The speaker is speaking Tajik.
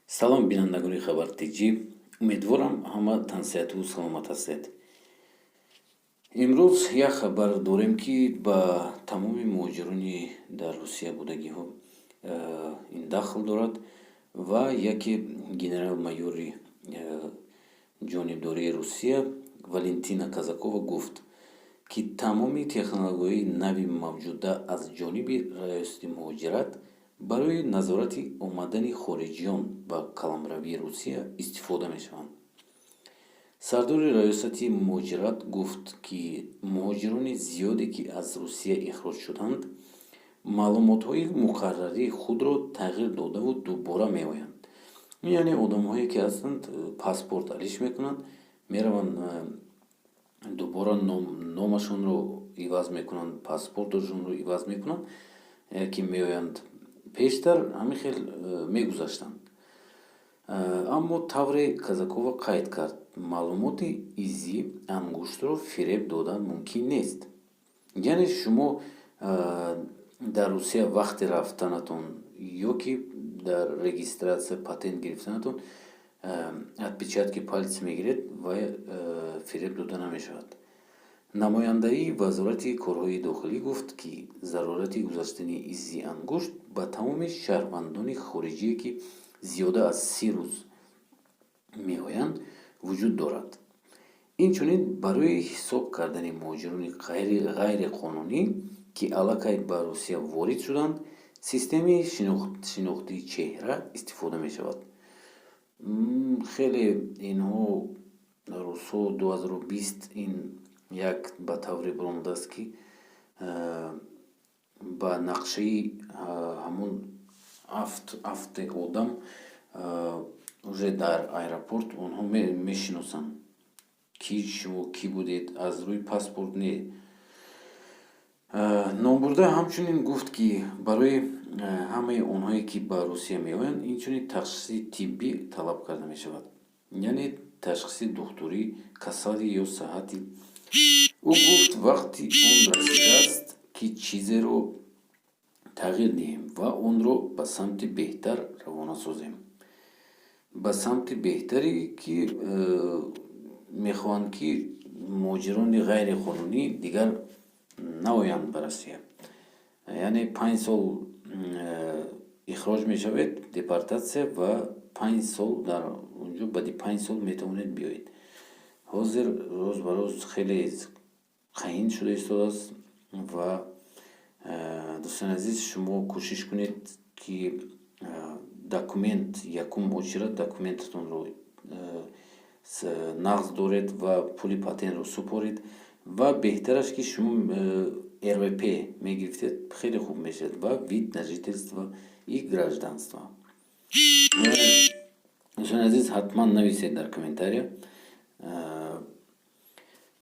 Салом, бинандагони Хабар Тҷ. Умедворам, ҳама тансиҳату саломат ҳастед. Имрӯз як хабар дорем, ки ба тамоми муҳоҷирони дар Русия будагиҳо ин дахл дорад. Ва яке генерал-майори ҷонибдории Русия Валентина Казакова гуфт, ки тамоми технологияҳои нави мавҷуда аз ҷониби Раёсати муҳоҷират барои назорати омадани хориҷиён ба қаламравии Русия истифода мешаванд. Сардори Раёсати муҳоҷират гуфт, ки муҳоҷирони зиёде, ки аз Русия ихроҷ шуданд, маълумотҳои муқаррарии худро тағйир додаву дубора меоянд. Яъне одамҳое ки ҳастанд, паспорт алиш мекунанд, мераванд, дубора номашонро иваз мекунанд, паспорташонро иваз мекунанд, ки меоянд. Пештар ҳамин хел мегузаштанд. Аммо тавре Казакова қайд кард, маълумоти изи ангуштро фиреб додан мумкин нест. Яъне шумо дар Русия вақти рафтанатон ё ки дар регистрация, патент гирифтанатон отпечатки пальцы мегиред ва фиреб дода намешавад. Намояндаи Вазорати корҳои дохилӣ гуфт, ки зарурати гузаштани изи ангушт ба тамоми шаҳрвандони хориҷие, ки зиёда аз 30 рӯз меоянд, вуҷуд дорад. Инчунин барои ҳисоб кардани муҳоҷирони ғайриқонунӣ, ки аллакай ба Русия ворид шуданд, системаи шинохти чеҳра истифода мешавад. Хеле инҳо, русҳо, 2020 ин як ба тавре баромадааст, ки ба нақшаи ҳамун афти одам уже дар аэропорт онҳо мешиносанд, ки шумо кӣ будед, аз рӯи паспорт не. Номбурда ҳамчунин гуфт, ки барои ҳамаи онҳое, ки ба Русия меоянд, инчунин ташхиси тиббӣ талаб карда мешавад, яъне ташхиси духтурӣ, касалӣ ё саҳатӣ. Ӯ гуфт, вақти он расидааст, ки чизеро тағйир диҳем ва онро ба самти беҳтар равона созем. Ба самти беҳтаре, ки мехоҳанд, ки муҳоҷирони ғайриқонунӣ дигар наоянд ба Россия. Яъне 5 сол ихроҷ мешавед, депортатсия, ва 5 сол дар онҷо, баъди 5 сол метавонед биёед. Ҳозир рӯз ба рӯз хеле қаин шуда истодааст. Ва дӯстони азиз, шумо кӯшиш кунед, ки документ, якум очередь документатонро нағз доред ва пули патентро супоред. Ва беҳтараш, ки шумо РВП мегирифтед, хеле хуб мешавад, ва вид на жительство и гражданство. Дӯстони азиз, ҳатман нависед дар комментария.